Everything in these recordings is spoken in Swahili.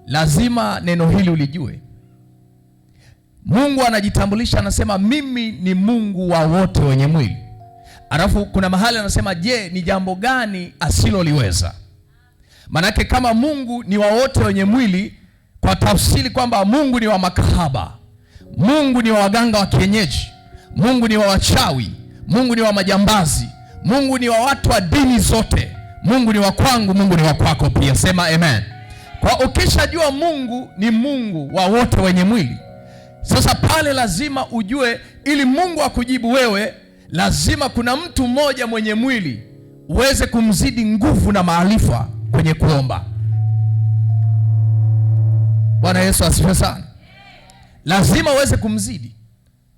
Lazima neno hili ulijue. Mungu anajitambulisha, anasema mimi ni Mungu wa wote wenye mwili. Alafu kuna mahali anasema, je, ni jambo gani asiloliweza? Manake kama Mungu ni wa wote wenye mwili, kwa tafsiri kwamba Mungu ni wa makahaba, Mungu ni wa waganga wa kienyeji, Mungu ni wa wachawi, Mungu ni wa majambazi, Mungu ni wa watu wa dini zote, Mungu ni wa kwangu, Mungu ni wa kwako pia. Sema amen. Kwa ukishajua Mungu ni Mungu wa wote wenye mwili, sasa pale lazima ujue, ili Mungu akujibu wewe, lazima kuna mtu mmoja mwenye mwili uweze kumzidi nguvu na maarifa kwenye kuomba. Bwana Yesu asifiwe sana. Lazima uweze kumzidi,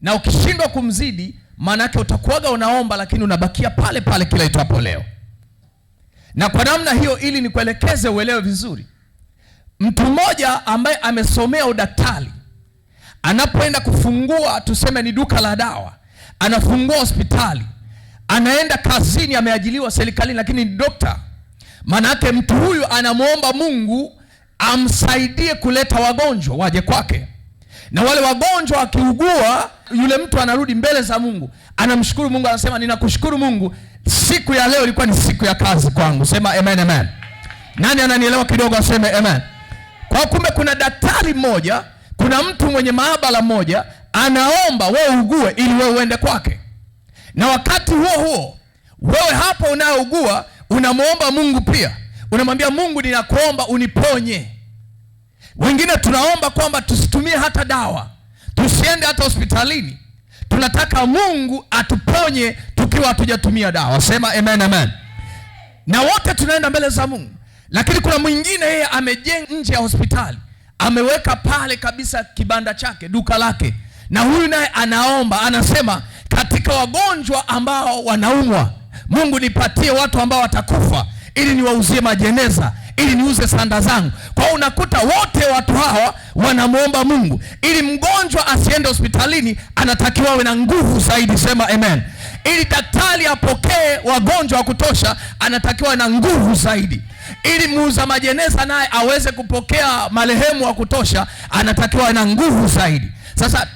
na ukishindwa kumzidi, maana yake utakuwaga unaomba lakini unabakia pale pale kila itwapo leo. Na kwa namna hiyo, ili nikuelekeze uelewe vizuri, mtu mmoja ambaye amesomea udaktari anapoenda kufungua, tuseme ni duka la dawa, anafungua hospitali, anaenda kazini, ameajiliwa serikalini lakini ni dokta, maana yake mtu huyu anamuomba Mungu amsaidie kuleta wagonjwa waje kwake, na wale wagonjwa wakiugua, yule mtu anarudi mbele za Mungu, anamshukuru Mungu, anasema ninakushukuru Mungu, siku ya leo ilikuwa ni siku ya kazi kwangu. Sema amen, amen. Nani ananielewa kidogo aseme amen. Kwa kumbe kuna daktari mmoja, kuna mtu mwenye maabara mmoja anaomba wewe ugue ili wewe uende kwake, na wakati huo huo wewe hapo unaougua unamuomba Mungu pia, unamwambia Mungu, ninakuomba uniponye. Wengine tunaomba kwamba tusitumie hata dawa, tusiende hata hospitalini, tunataka Mungu atuponye tukiwa hatujatumia dawa. Sema amen, amen. Na wote tunaenda mbele za Mungu, lakini kuna mwingine yeye amejenga nje ya hospitali, ameweka pale kabisa kibanda chake, duka lake, na huyu naye anaomba, anasema katika wagonjwa ambao wanaumwa, Mungu nipatie watu ambao watakufa ili niwauzie majeneza, ili niuze sanda zangu. Kwa hiyo unakuta wote watu hawa wanamuomba Mungu ili mgonjwa asiende hospitalini, anatakiwa awe na nguvu zaidi. Sema amen. Ili daktari apokee wagonjwa wa kutosha, anatakiwa na nguvu zaidi. Ili muuza majeneza naye aweze kupokea marehemu wa kutosha, anatakiwa na nguvu zaidi. Sasa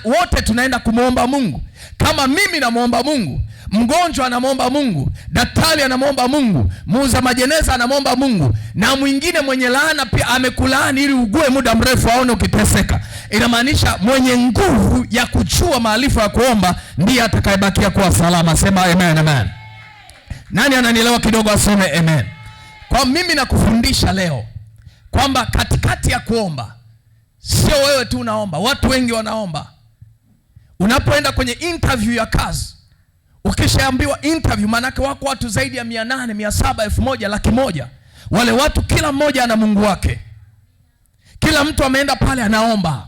wote tunaenda kumuomba Mungu. Kama mimi namuomba Mungu, mgonjwa anamuomba Mungu, daktari anamuomba Mungu, muuza majeneza anamuomba Mungu, na mwingine mwenye laana pia amekulaani ili ugue muda mrefu aone ukiteseka. Inamaanisha mwenye nguvu ya kuchua maarifa ya kuomba ndiye atakayebakia kuwa salama. Sema amen, amen. Nani ananielewa kidogo aseme amen. Kwa mimi nakufundisha leo kwamba katikati ya kuomba, sio wewe tu unaomba, watu wengi wanaomba. Unapoenda kwenye interview ya kazi, ukishaambiwa interview, maana yake wako watu zaidi ya 800, 700, 1000, 100,000. Wale watu kila mmoja ana Mungu wake. Kila mtu ameenda pale anaomba.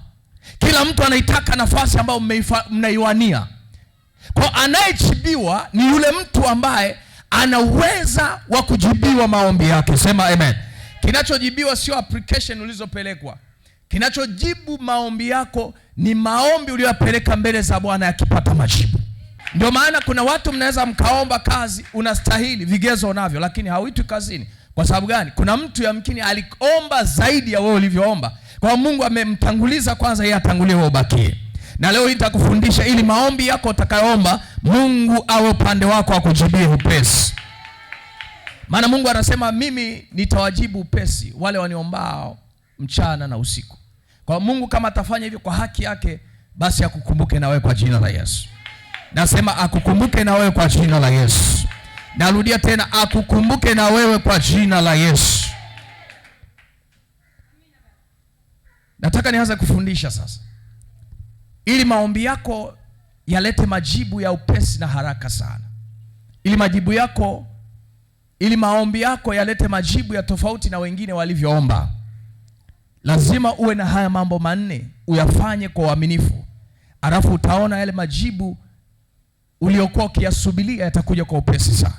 Kila mtu anaitaka nafasi ambayo mnaiwania. Kwa anayejibiwa ni yule mtu ambaye ana uweza wa kujibiwa maombi yake. Sema amen. Kinachojibiwa sio application ulizopelekwa. Kinachojibu maombi yako ni maombi uliyopeleka mbele za Bwana yakipata majibu. Ndio maana kuna watu mnaweza mkaomba kazi, unastahili, vigezo unavyo, lakini hauitwi kazini. Kwa sababu gani? Kuna mtu yamkini aliomba zaidi ya wewe ulivyoomba. Kwa Mungu amemtanguliza kwanza, yeye atangulie wewe ubakie. Na leo hii nitakufundisha ili maombi yako utakayoomba Mungu awe upande wako akujibie upesi. Maana Mungu anasema mimi nitawajibu upesi wale waniombao mchana na usiku. Kwa Mungu kama atafanya hivyo kwa haki yake, basi akukumbuke na wewe kwa jina la Yesu. Nasema akukumbuke na wewe kwa jina la Yesu. Narudia tena, akukumbuke na wewe kwa jina la Yesu. Nataka nianze kufundisha sasa, ili maombi yako yalete majibu ya upesi na haraka sana. Ili majibu yako, ili maombi yako yalete majibu ya tofauti na wengine walivyoomba, lazima uwe na haya mambo manne, uyafanye kwa uaminifu. Alafu utaona yale majibu uliokuwa ukiyasubiria yatakuja kwa upesi sana.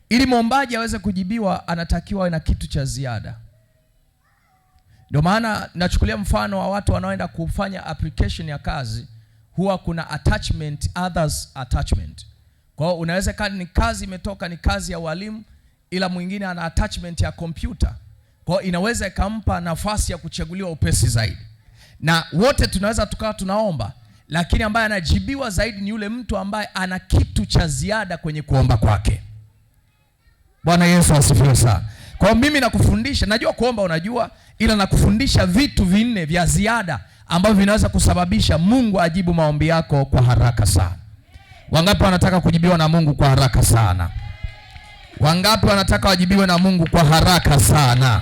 Ili muombaji aweze kujibiwa, anatakiwa awe na kitu cha ziada. Ndio maana nachukulia mfano wa watu wanaoenda kufanya application ya kazi, huwa kuna attachment, others attachment. Kwa hiyo unaweza kama ni kazi imetoka ni kazi ya walimu, ila mwingine ana attachment ya kompyuta. Kwa Kwa hiyo inaweza ikampa nafasi ya kuchaguliwa upesi zaidi. Na wote tunaweza tukawa tunaomba, lakini ambaye anajibiwa zaidi ni yule mtu ambaye ana kitu cha ziada kwenye kuomba kwake. Bwana Yesu asifiwe sana. Kwa hiyo mimi nakufundisha, najua kuomba unajua, ila nakufundisha vitu vinne vya ziada ambavyo vinaweza kusababisha Mungu ajibu maombi yako kwa haraka sana. Wangapi wanataka kujibiwa na Mungu kwa haraka sana? Wangapi wanataka wajibiwe na Mungu kwa haraka sana?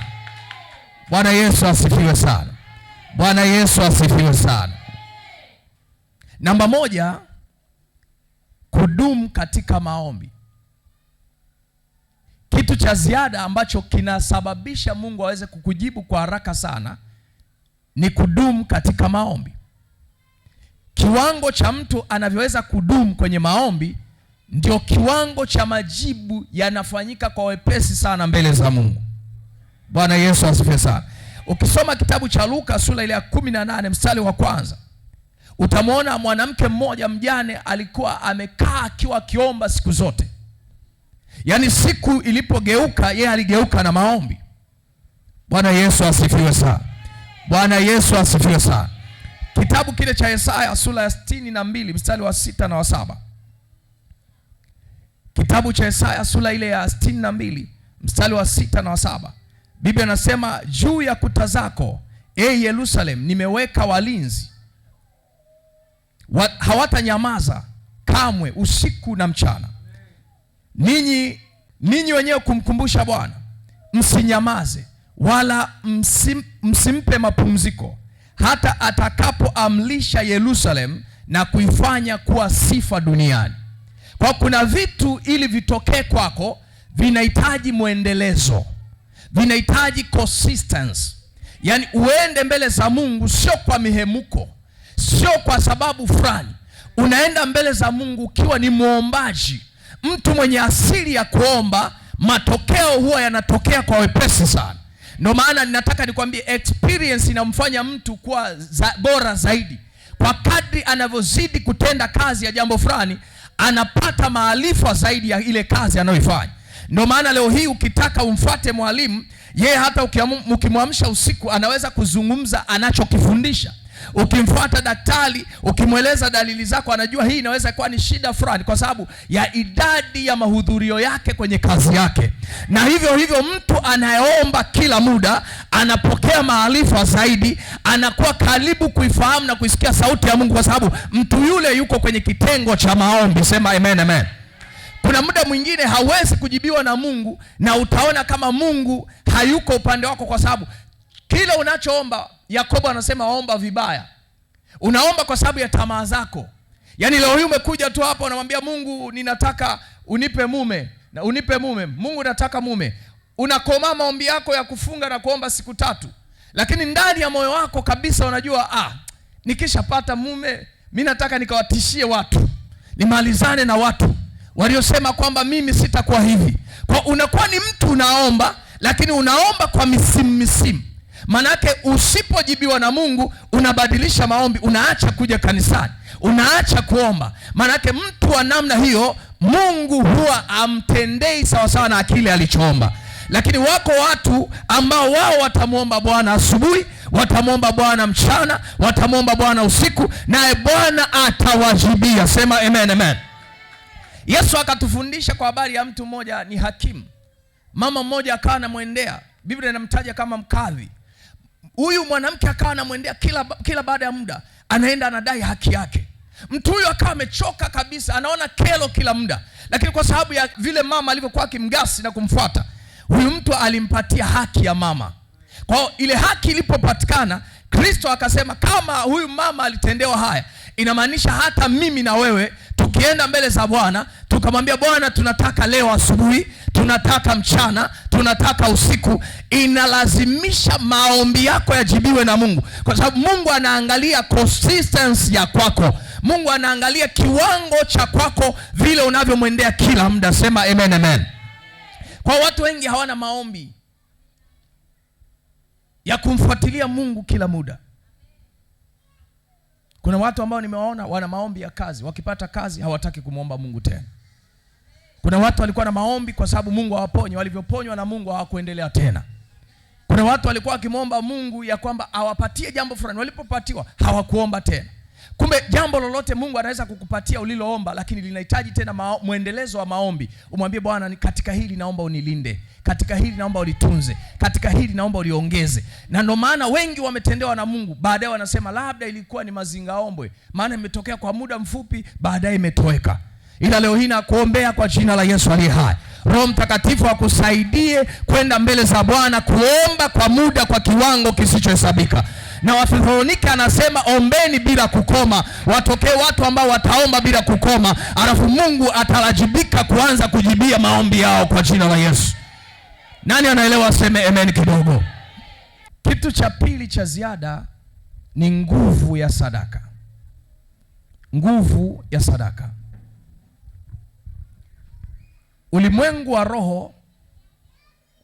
Bwana Yesu asifiwe sana. Bwana Yesu asifiwe sana. Namba 1, kudumu katika maombi. Kitu cha ziada ambacho kinasababisha Mungu aweze kukujibu kwa haraka sana ni kudumu katika maombi. Kiwango cha mtu anavyoweza kudumu kwenye maombi ndio kiwango cha majibu yanafanyika kwa wepesi sana mbele za Mungu. Bwana Yesu asifiwe sana. Ukisoma kitabu cha Luka sura ile ya 18 mstari wa 1, utamwona mwanamke mmoja mjane alikuwa amekaa akiwa akiomba siku zote. Yaani siku ilipogeuka yeye aligeuka na maombi. Bwana Yesu asifiwe sana. Bwana Yesu asifiwe sana. Kitabu kile cha Yesaya sura ya 62 mstari wa 6 na wa 7. Kitabu cha Yesaya sura ile ya 62 mstari wa 6 na wa 7. Biblia inasema, juu ya kuta zako, e Yerusalem, nimeweka walinzi. Hawatanyamaza kamwe usiku na mchana. Ninyi wenyewe kumkumbusha Bwana, msinyamaze wala msimpe mapumziko hata atakapoamlisha Yerusalem na kuifanya kuwa sifa duniani. Kwa kuna vitu ili vitokee kwako vinahitaji mwendelezo, vinahitaji consistency. Yaani uende mbele za Mungu sio kwa mihemuko, sio kwa sababu fulani. Unaenda mbele za Mungu ukiwa ni muombaji, mtu mwenye asili ya kuomba. Matokeo huwa yanatokea kwa wepesi sana. Ndio maana ninataka nikwambie, experience inamfanya mtu kuwa bora zaidi. Kwa kadri anavyozidi kutenda kazi ya jambo fulani, anapata maarifa zaidi ya ile kazi anayoifanya. Ndio maana leo hii ukitaka umfuate mwalimu, yeye hata ukimwamsha usiku anaweza kuzungumza anachokifundisha. Ukimfuata daktari, ukimweleza dalili zako, anajua hii inaweza kuwa ni shida fulani kwa sababu ya idadi ya mahudhurio yake kwenye kazi yake. Na hivyo hivyo mtu anayeomba kila muda anapokea maarifa zaidi, anakuwa karibu kuifahamu na kuisikia sauti ya Mungu kwa sababu mtu yule yuko kwenye kitengo cha maombi. Sema amen, amen. Kuna muda mwingine hawezi kujibiwa na Mungu na utaona kama Mungu hayuko upande wako kwa sababu kile unachoomba, Yakobo anasema omba vibaya. Unaomba kwa sababu ya tamaa zako. Yaani leo hii umekuja tu hapa unamwambia Mungu ninataka unipe mume, na unipe mume, Mungu nataka mume. Unakomaa maombi yako ya kufunga na kuomba siku 3. Lakini ndani ya moyo wako kabisa unajua, nikishapata mume mimi nataka nikawatishie watu, nimalizane na watu waliosema kwamba mimi sitakuwa hivi. Kwa unakuwa ni mtu unaomba, lakini unaomba kwa misimu misimu. Manake usipojibiwa na Mungu unabadilisha maombi, unaacha kuja kanisani, unaacha kuomba. Manake mtu wa namna hiyo Mungu huwa amtendei sawasawa na akili alichoomba. Lakini wako watu ambao wao watamuomba Bwana asubuhi, watamuomba Bwana mchana, watamuomba Bwana usiku, naye Bwana atawajibia. Sema amen, amen. Yesu akatufundisha kwa habari ya mtu mmoja ni hakimu. Mama mmoja akawa anamwendea, Biblia inamtaja kama mkadhi. Huyu mwanamke akawa anamwendea kila baada ya muda, anaenda anadai haki yake. Mtu huyu akawa amechoka kabisa, anaona kelo kila muda. Lakini kwa sababu ya vile mama alivyokuwa akimgasi na kumfuata, huyu mtu alimpatia haki ya mama. Kwa hiyo ile haki ilipopatikana, Kristo akasema kama huyu mama alitendewa haya, inamaanisha hata mimi na wewe tukienda mbele za Bwana tukamwambia Bwana tunataka leo asubuhi, tunataka mchana, tunataka usiku, inalazimisha maombi yako yajibiwe na Mungu. Kwa sababu Mungu anaangalia consistency ya kwako. Mungu anaangalia kiwango cha kwako vile unavyomwendea kila muda. Sema amen, amen. Kwa watu wengi hawana maombi ya kumfuatilia Mungu kila muda. Kuna watu ambao nimewaona wana maombi ya kazi, wakipata kazi hawataki kumuomba Mungu tena. Kuna watu walikuwa na maombi kwa sababu Mungu hawaponye, walivyoponywa na Mungu hawakuendelea tena. Kuna watu walikuwa wakimwomba Mungu ya kwamba awapatie jambo fulani, walipopatiwa hawakuomba tena. Kumbe jambo lolote Mungu anaweza kukupatia uliloomba, lakini linahitaji tena mwendelezo wa maombi. Umwambie Bwana, katika hili naomba unilinde, katika hili naomba ulitunze, katika hili naomba uliongeze. Na ndio maana wengi wametendewa na Mungu, baadaye wanasema labda ilikuwa ni mazingaombwe, maana imetokea kwa muda mfupi, baadaye imetoweka. Ila leo hii nakuombea kwa jina la Yesu aliye hai, Roho Mtakatifu akusaidie kwenda mbele za Bwana kuomba kwa muda, kwa kiwango kisichohesabika. Na Wathesalonike anasema ombeni bila kukoma. Watokee watu ambao wataomba bila kukoma, alafu Mungu atalajibika kuanza kujibia maombi yao kwa jina la Yesu. Nani anaelewa aseme amen kidogo? Kitu cha pili cha ziada ni nguvu ya sadaka. Nguvu ya sadaka. Ulimwengu wa roho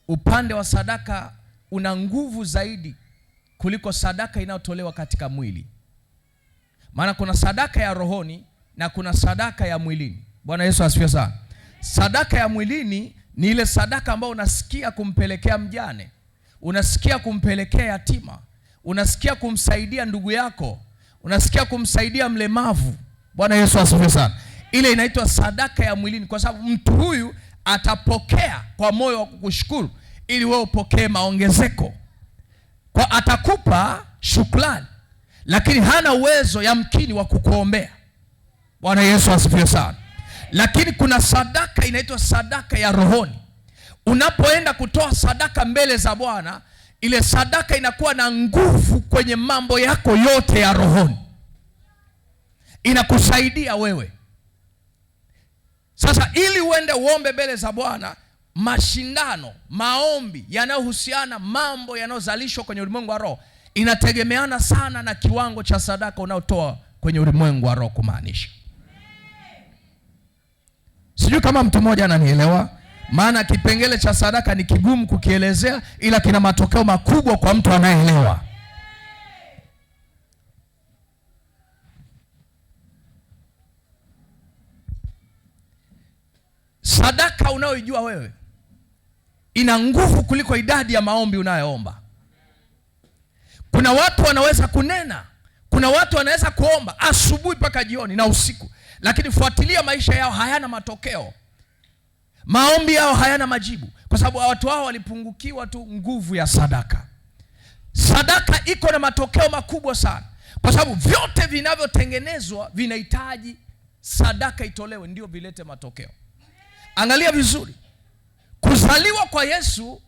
upande wa sadaka una nguvu zaidi kuliko sadaka inayotolewa katika mwili. Maana kuna sadaka ya rohoni na kuna sadaka ya mwilini. Bwana Yesu asifiwe sana. Sadaka ya mwilini ni ile sadaka ambayo unasikia kumpelekea mjane, unasikia kumpelekea yatima, unasikia kumsaidia ndugu yako, unasikia kumsaidia mlemavu. Bwana Yesu asifiwe sana. Ile inaitwa sadaka ya mwilini, kwa sababu mtu huyu atapokea kwa moyo wa kukushukuru ili wewe upokee maongezeko. Kwa atakupa shukrani, lakini hana uwezo yamkini wa kukuombea. Bwana Yesu asifiwe sana. Lakini kuna sadaka inaitwa sadaka ya rohoni. Unapoenda kutoa sadaka mbele za Bwana, ile sadaka inakuwa na nguvu kwenye mambo yako yote ya rohoni, inakusaidia wewe. Sasa ili uende uombe mbele za Bwana, mashindano, maombi yanayohusiana mambo yanayozalishwa kwenye ulimwengu wa roho inategemeana sana na kiwango cha sadaka unaotoa kwenye ulimwengu wa roho. Kumaanisha, sijui kama mtu mmoja ananielewa, maana kipengele cha sadaka ni kigumu kukielezea, ila kina matokeo makubwa kwa mtu anayeelewa. Sadaka unayoijua wewe ina nguvu kuliko idadi ya maombi unayoomba. Kuna watu wanaweza kunena, kuna watu wanaweza kuomba asubuhi mpaka jioni na usiku, lakini fuatilia maisha yao, hayana matokeo. Maombi yao hayana majibu, kwa sababu watu hao walipungukiwa tu nguvu ya sadaka. Sadaka iko na matokeo makubwa sana, kwa sababu vyote vinavyotengenezwa vinahitaji sadaka itolewe ndio vilete matokeo. Angalia vizuri, kuzaliwa kwa Yesu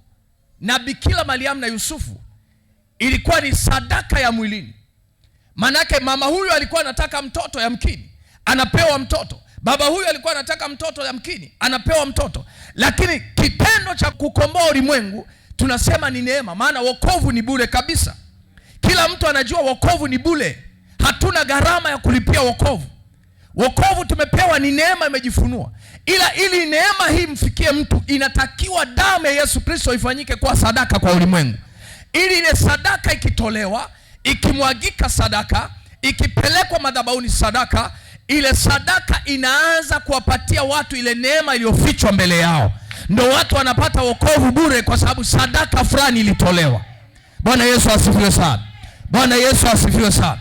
na Bikira Mariamu na Yusufu ilikuwa ni sadaka ya mwilini. Manake mama huyu alikuwa anataka mtoto yamkini, anapewa mtoto. Baba huyu alikuwa anataka mtoto yamkini, anapewa mtoto. Lakini kitendo cha kukomboa ulimwengu tunasema ni neema, maana wokovu ni bure kabisa. Kila mtu anajua wokovu ni bure, hatuna gharama ya kulipia wokovu. Wokovu tumepewa ni neema, imejifunua. Ila ili neema hii mfikie mtu, inatakiwa damu ya Yesu Kristo ifanyike kwa sadaka kwa ulimwengu. Ili ile sadaka ikitolewa, ikimwagika sadaka, ikipelekwa madhabahuni sadaka, ile sadaka inaanza kuwapatia watu ile neema iliyofichwa mbele yao. Ndio watu wanapata wokovu bure, kwa sababu sadaka fulani ilitolewa. Bwana Yesu asifiwe sana. Bwana Yesu asifiwe sana.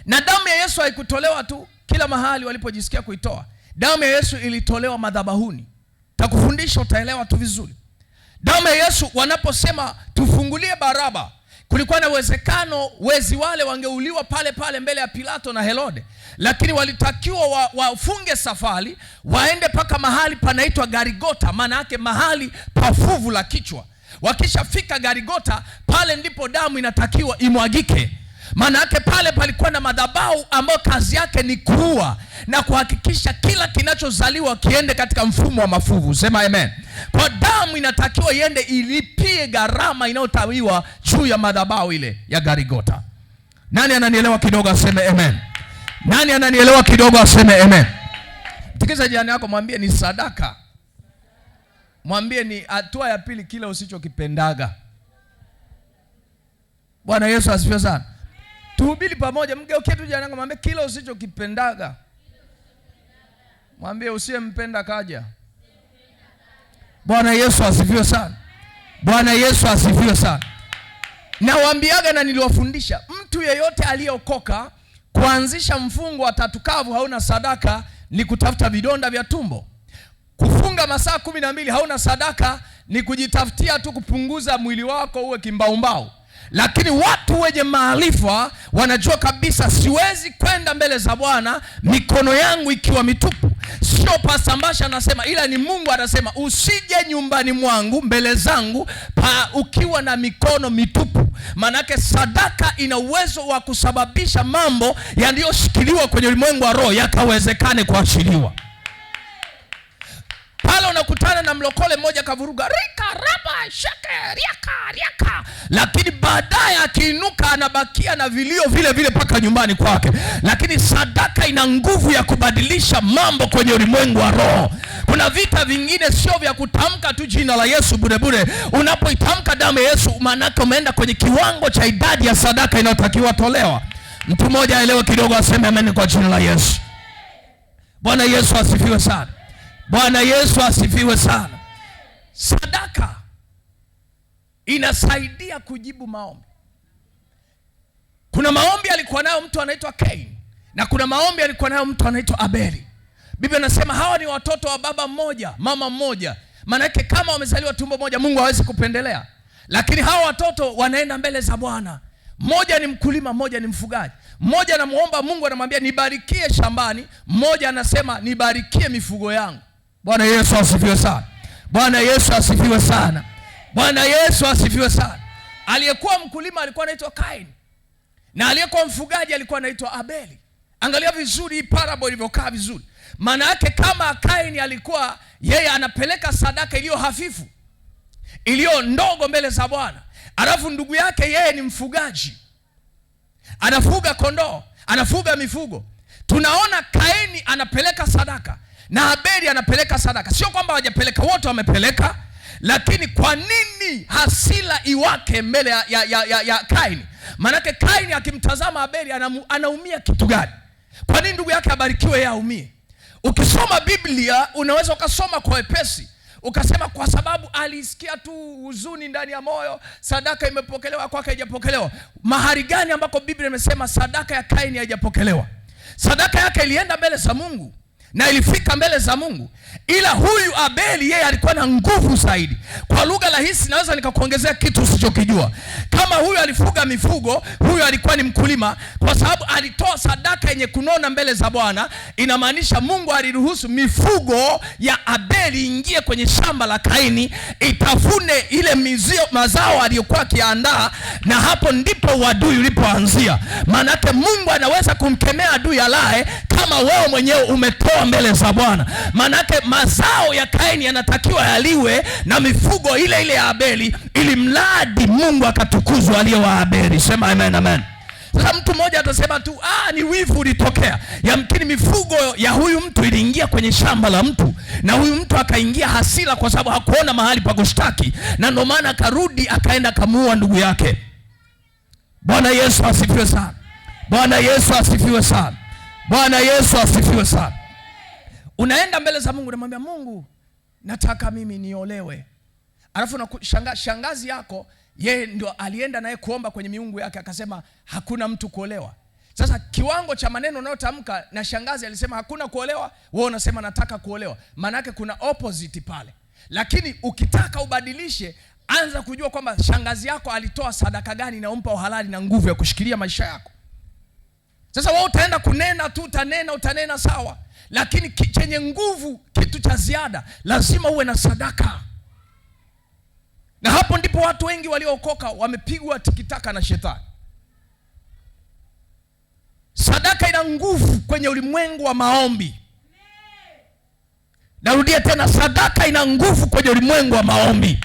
Na damu ya Yesu haikutolewa tu kila mahali walipojisikia kuitoa. Damu ya Yesu ilitolewa madhabahuni. Takufundisha utaelewa tu vizuri. Damu ya Yesu, wanaposema tufungulie Baraba, kulikuwa na uwezekano wezi wale wangeuliwa pale pale mbele ya Pilato na Herode, lakini walitakiwa wafunge safari waende paka mahali panaitwa Garigota, maana yake mahali pa fuvu la kichwa. Wakishafika Garigota, pale ndipo damu inatakiwa imwagike. Maana yake pale palikuwa na madhabahu ambayo kazi yake ni kuua na kuhakikisha kila kinachozaliwa kiende katika mfumo wa mafuvu. Sema amen. Kwa damu inatakiwa iende ilipie gharama inayotawiwa juu ya madhabahu ile ya Garigota. Nani ananielewa kidogo aseme amen? Nani ananielewa kidogo aseme amen? Tikisa jirani yako, mwambie ni sadaka. Mwambie ni hatua ya pili, kile usichokipendaga. Bwana Yesu asifiwe sana. Tuhubiri pamoja, mgeukie tu jirani yako, mwambie kile usichokipendaga. Mwambie usiyempenda kaja. Bwana Yesu asifiwe sana. Bwana Yesu asifiwe sana. Nawaambiaga na niliwafundisha, mtu yeyote aliyeokoka kuanzisha mfungo wa tatu kavu hauna sadaka ni kutafuta vidonda vya tumbo. Kufunga masaa 12 hauna sadaka ni kujitafutia tu kupunguza mwili wako uwe kimbaumbau. Lakini watu wenye maarifa wanajua kabisa, siwezi kwenda mbele za Bwana mikono yangu ikiwa mitupu. Sio Pastor Mbasha anasema, ila ni Mungu anasema usije nyumbani mwangu mbele zangu pa ukiwa na mikono mitupu. Manake sadaka ina uwezo wa kusababisha mambo yaliyoshikiliwa kwenye ulimwengu wa roho yakawezekane kuachiliwa. Pale unakutana na mlokole mmoja kavuruga rika raba shake riaka riaka, lakini baadaye akiinuka anabakia na vilio vile vile mpaka nyumbani kwake. Lakini sadaka ina nguvu ya kubadilisha mambo kwenye ulimwengu wa roho. Kuna vita vingine sio vya kutamka tu jina la Yesu bure bure. Unapoitamka damu ya Yesu, maana umeenda kwenye kiwango cha idadi ya sadaka inayotakiwa tolewa. Mtu mmoja aelewe kidogo, aseme amen kwa jina la Yesu. Bwana Yesu asifiwe sana. Bwana Yesu asifiwe sana. Sadaka inasaidia kujibu maombi. Kuna maombi alikuwa nayo mtu anaitwa Kain, na kuna maombi alikuwa nayo mtu anaitwa Abeli. Biblia inasema hawa ni watoto wa baba mmoja, mama mmoja. Maana yake kama wamezaliwa tumbo moja, Mungu hawezi kupendelea. Lakini hawa watoto wanaenda mbele za Bwana. Mmoja ni mkulima, mmoja ni mfugaji. Mmoja anamuomba Mungu, anamwambia nibarikie shambani. Mmoja anasema nibarikie mifugo yangu. Bwana Yesu asifiwe sana. Bwana Yesu asifiwe sana. Bwana Yesu asifiwe sana. Aliyekuwa mkulima alikuwa anaitwa Kain, na aliyekuwa mfugaji alikuwa anaitwa Abeli. Angalia vizuri hii parable ilivyokaa vizuri. Maana yake kama Kain alikuwa yeye anapeleka sadaka iliyo hafifu, iliyo ndogo mbele za Bwana, alafu ndugu yake yeye ni mfugaji, anafuga kondoo, anafuga mifugo. Tunaona Kaini anapeleka sadaka na Abeli anapeleka sadaka. Sio kwamba hawajapeleka, wote wamepeleka, lakini kwa nini hasira iwake mbele ya Kaini? Maanake Kaini akimtazama Abeli anaumia kitu gani? Kwa nini ndugu yake abarikiwe yeye aumie? Ukisoma Biblia unaweza ukasoma kwa wepesi ukasema kwa sababu alisikia tu huzuni ndani ya moyo, sadaka imepokelewa kwake haijapokelewa. Mahali gani ambako Biblia imesema sadaka ya Kaini haijapokelewa? Sadaka yake ilienda mbele za Mungu na ilifika mbele za Mungu, ila huyu Abeli yeye alikuwa na nguvu zaidi. Kwa lugha rahisi naweza nikakuongezea kitu usichokijua. Kama huyu alifuga mifugo, huyu alikuwa ni mkulima. Kwa sababu alitoa sadaka yenye kunona mbele za Bwana, inamaanisha Mungu aliruhusu mifugo ya Abeli ingie kwenye shamba la Kaini, itafune ile mazao aliyokuwa akiandaa, na hapo ndipo uadui ulipoanzia. Maanake Mungu anaweza kumkemea adui alaye kama wewe mwenyewe umetoa mbele za Bwana. Maanake mazao ya Kaini yanatakiwa yaliwe na mifugo ile ile ya Abeli, ili mradi Mungu akatukuzwa aliye wa Abeli. Sema amen, amen. Sasa mtu mmoja atasema tu ni wivu ulitokea. Yamkini mifugo ya huyu mtu iliingia kwenye shamba la mtu, na huyu mtu akaingia hasira kwa sababu hakuona mahali pa kushtaki, na ndio maana akarudi akaenda akamuua ndugu yake. Bwana Yesu asifiwe sana. Bwana Yesu asifiwe sana. Bwana Yesu asifiwe sana. Unaenda mbele za Mungu unamwambia Mungu, nataka mimi niolewe. Alafu shangazi yako yeye ndio alienda naye kuomba kwenye miungu yake, akasema hakuna mtu kuolewa. Sasa kiwango cha maneno unayotamka na shangazi alisema hakuna kuolewa, wewe unasema nataka kuolewa. Maana yake kuna opposite pale. Lakini ukitaka ubadilishe, anza kujua kwamba shangazi yako alitoa sadaka gani inayompa uhalali na nguvu ya kushikilia maisha yako. Sasa wewe utaenda kunena tu, utanena sawa, lakini chenye nguvu, kitu cha ziada, lazima uwe na sadaka. Na hapo ndipo watu wengi waliookoka wamepigwa tikitaka na shetani. Sadaka ina nguvu kwenye ulimwengu wa maombi. Narudia tena, sadaka ina nguvu kwenye ulimwengu wa maombi.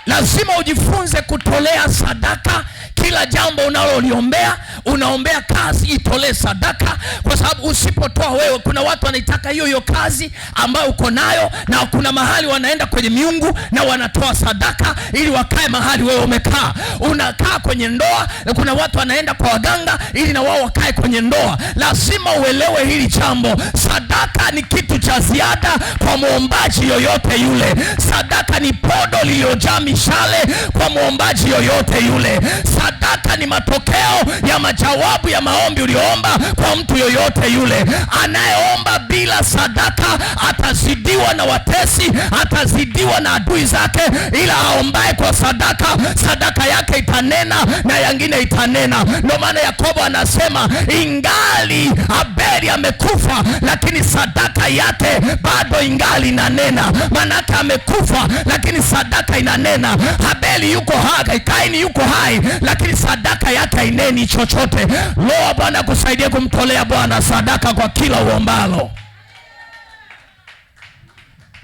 Lazima ujifunze kutolea sadaka. Kila jambo unaloliombea, unaombea kazi, itolee sadaka, kwa sababu usipotoa wewe, kuna watu wanaitaka hiyo hiyo kazi ambayo uko nayo, na kuna mahali wanaenda kwenye miungu na wanatoa sadaka ili wakae mahali wewe umekaa. Unakaa kwenye ndoa, na kuna watu wanaenda kwa waganga ili na wao wakae kwenye ndoa. Lazima uelewe hili jambo. Sadaka ni kitu cha ziada kwa muombaji yoyote yule. Sadaka ni podo lililojaa mishale kwa muombaji yoyote yule. Sadaka ni matokeo ya majawabu ya maombi uliyoomba kwa mtu yoyote yule. Anayeomba bila sadaka atazidiwa na watesi, atazidiwa na adui zake, ila aombaye kwa sadaka, sadaka yake itanena na yangine itanena. Ndio maana Yakobo anasema ingali Abeli amekufa, lakini sadaka yake bado ingali inanena. Maanake amekufa lakini sadaka inanena. Abeli yuko hai, Kaini yuko hai, lakini sadaka yake haineni chochote. Roho Bwana akusaidie kumtolea Bwana sadaka kwa kila uombalo.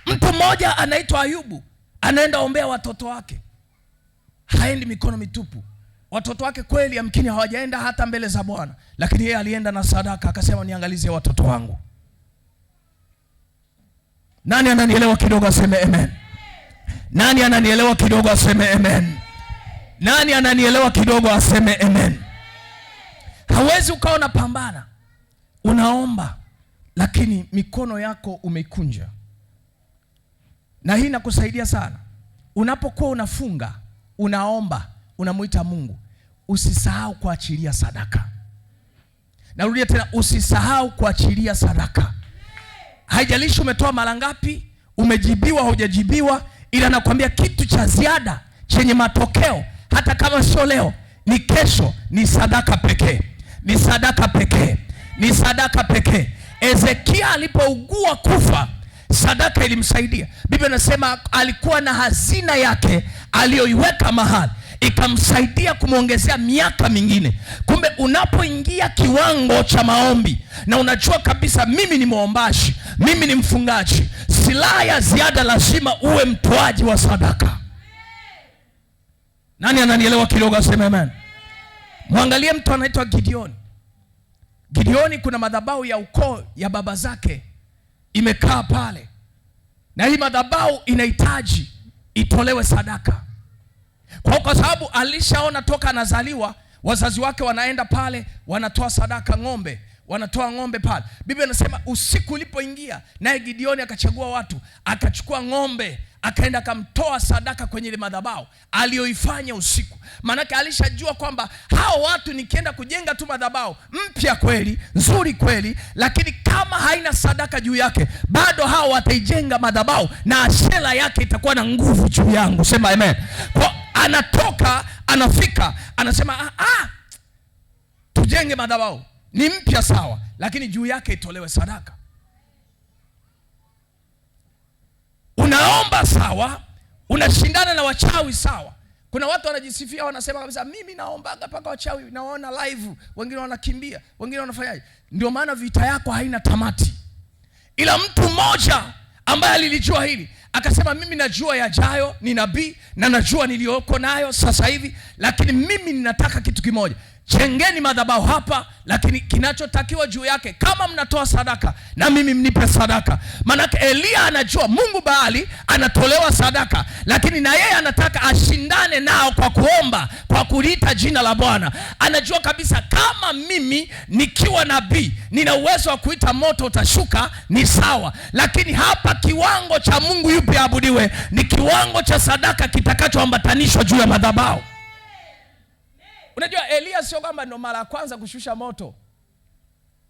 Mtu mmoja anaitwa Ayubu, anaenda ombea watoto wake. Haendi mikono mitupu. Watoto wake kweli yamkini hawajaenda hata mbele za Bwana, lakini yeye alienda na sadaka, akasema niangalizie watoto wangu. Nani ananielewa kidogo aseme amen? Nani ananielewa kidogo aseme amen? Nani ananielewa kidogo aseme amen? Hawezi ukawa unapambana, unaomba, lakini mikono yako umeikunja. Na hii inakusaidia sana. Unapokuwa unafunga, unaomba, unamuita Mungu, usisahau kuachilia sadaka. Narudia tena, usisahau kuachilia sadaka. Haijalishi umetoa mara ngapi, umejibiwa hujajibiwa, ila nakwambia kitu cha ziada chenye matokeo, hata kama sio leo, ni kesho, ni sadaka pekee. Ni sadaka pekee. Ni sadaka pekee. Ezekia alipougua kufa, sadaka ilimsaidia. Biblia inasema alikuwa na hazina yake aliyoiweka mahali, ikamsaidia kumuongezea miaka mingine. Kumbe unapoingia kiwango cha maombi na unajua kabisa mimi ni muombaji, mimi ni mfungaji, silaha ya ziada lazima uwe mtoaji wa sadaka. Nani ananielewa kidogo aseme amen? Mwangalie mtu anaitwa Gideon. Gideon, kuna madhabahu ya ukoo ya baba zake imekaa pale, na hii madhabahu inahitaji itolewe sadaka. Kwa sababu alishaona toka anazaliwa wazazi wake wanaenda pale wanatoa sadaka ng'ombe, wanatoa ng'ombe pale. Biblia inasema usiku ulipoingia, naye Gideon akachagua watu, akachukua ng'ombe, akaenda akamtoa sadaka kwenye ile madhabahu aliyoifanya usiku. Maanake alishajua kwamba hao watu nikienda kujenga tu madhabahu mpya kweli, nzuri kweli, lakini kama haina sadaka juu yake, bado hao wataijenga madhabahu na ashera yake itakuwa na nguvu juu yangu. Sema amen. Kwa anatoka, anafika, anasema tujenge madhabahu ni mpya sawa, lakini juu yake itolewe sadaka. Unaomba sawa, unashindana na wachawi sawa. Kuna watu wanajisifia, wanasema kabisa mimi naombaga mpaka wachawi nawaona live, wengine wanakimbia, wengine wanafanyaje. Ndio maana vita yako haina tamati. Ila mtu mmoja ambaye alilijua hili akasema mimi najua yajayo, ni nabii na najua niliyoko nayo sasa hivi, lakini mimi ninataka kitu kimoja. Jengeni madhabahu hapa, lakini kinachotakiwa juu yake, kama mnatoa sadaka na mimi mnipe sadaka. Maanake Elia anajua Mungu Baali anatolewa sadaka, lakini na yeye anataka ashindane nao kwa kuomba, kwa kuliita jina la Bwana. Anajua kabisa kama mimi nikiwa nabii nina uwezo wa kuita moto utashuka, ni sawa, lakini hapa kiwango cha Mungu yupi aabudiwe ni kiwango cha sadaka kitakachoambatanishwa juu ya madhabahu. Unajua Elia sio kwamba ndo mara ya kwanza kushusha moto.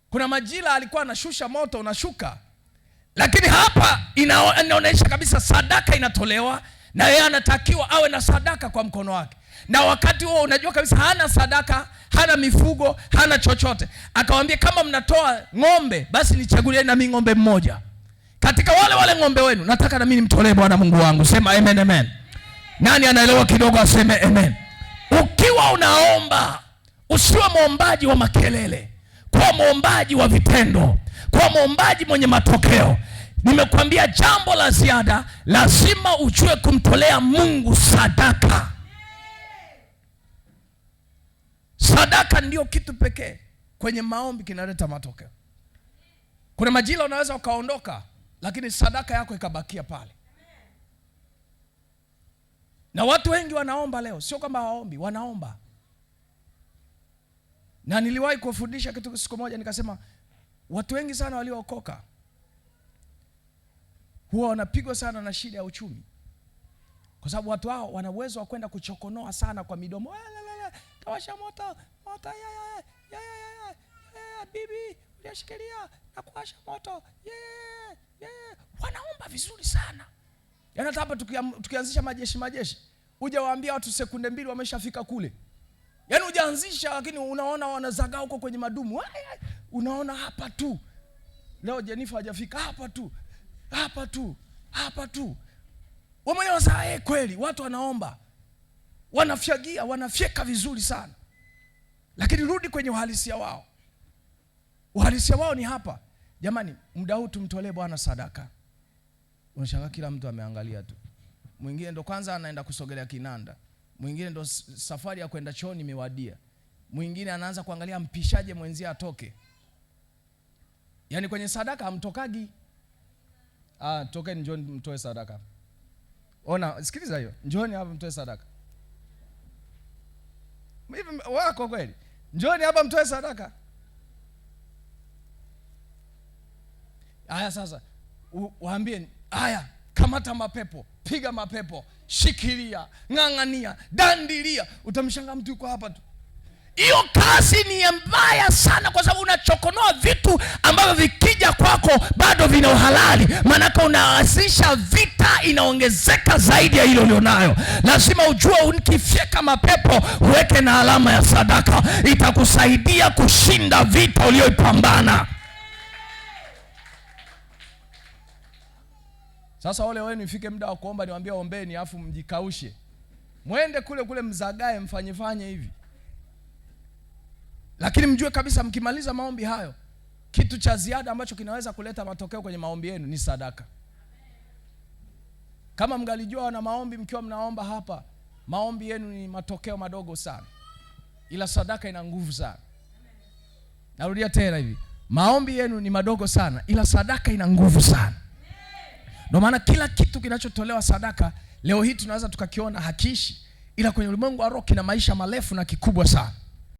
Kuna majira alikuwa anashusha moto unashuka. Lakini hapa inaonyesha kabisa sadaka inatolewa na yeye anatakiwa awe na sadaka kwa mkono wake. Na wakati huo unajua kabisa hana sadaka, hana mifugo, hana chochote. Akawaambia kama mnatoa ng'ombe basi nichagulieni na mimi ng'ombe mmoja. Katika wale ng'ombe wenu nataka na mimi nimtolee Bwana Mungu wangu. Sema amen, amen. Nani anaelewa kidogo aseme amen? Ukiwa unaomba, usiwe muombaji wa makelele, kuwa muombaji wa vitendo, kuwa muombaji mwenye matokeo. Nimekuambia jambo la ziada, lazima ujue kumtolea Mungu sadaka. Sadaka ndio kitu pekee kwenye maombi kinaleta matokeo. Kuna majira unaweza ukaondoka, lakini sadaka yako ikabakia pale. Na watu wengi wanaomba leo, sio kwamba hawaombi, wanaomba. Na niliwahi kufundisha kitu siku moja nikasema watu wengi sana waliookoka huwa wanapigwa sana na shida ya uchumi. Kwa sababu watu hao wana uwezo wa kwenda kuchokonoa sana kwa midomo. Tawasha moto, moto, ya, ya, ya, ya, ya, ya, bibi, uliyashikilia na kuwasha moto. Yeah, yeah. Wanaomba vizuri sana. Yaani hata hapa tukianzisha majeshi, hujawaambia watu sekunde 2 wameshafika kule. Yaani hujaanzisha lakini unaona wanazagaa huko kwenye madumu. Ai, ai, unaona hapa tu. Leo Jennifer hajafika, hapa tu. Hapa tu. Hapa tu. Wewe mwenyewe unasema, kweli watu wanaomba. Wanafyagia, wanafyeka vizuri sana. Lakini rudi kwenye uhalisia wao. Uhalisia wao ni hapa. Jamani, muda huu tumtolee Bwana sadaka. Unashangaa kila mtu ameangalia tu. Mwingine ndo kwanza anaenda kusogelea kinanda. Mwingine ndo safari ya kwenda chooni imewadia. Mwingine anaanza kuangalia mpishaje mwenzie atoke. Yaani kwenye sadaka hamtokagi. Tokeni njooni mtoe sadaka. Ona, sikiliza hiyo. Njooni hapa mtoe sadaka. Hivi wako kweli? Njooni hapa mtoe sadaka. Haya sasa, waambie, haya, kamata mapepo, piga mapepo, shikilia, ng'ang'ania, dandilia. Utamshangaa mtu yuko hapa tu. Hiyo kazi ni mbaya sana, kwa sababu unachokonoa vitu ambavyo vikija kwako bado vina uhalali. Maanake unaanzisha vita inaongezeka zaidi ya ile ulionayo. Lazima ujue ukifyeka mapepo uweke na alama ya sadaka, itakusaidia kushinda vita uliyoipambana. Sasa ole wenu ifike muda wa kuomba niwaambie ombeni afu mjikaushe. Mwende kule kule mzagae mfanye fanye hivi. Lakini mjue kabisa mkimaliza maombi hayo, kitu cha ziada ambacho kinaweza kuleta matokeo kwenye maombi yenu ni sadaka. Kama mngalijua wana maombi mkiwa mnaomba hapa, maombi yenu ni matokeo madogo sana. Ila sadaka ina nguvu sana. Narudia tena hivi, maombi yenu ni madogo sana, ila sadaka ina nguvu sana. Ndio maana kila kitu kinachotolewa sadaka leo hii tunaweza tukakiona hakiishi, ila kwenye ulimwengu wa roho kina maisha marefu na kikubwa sana.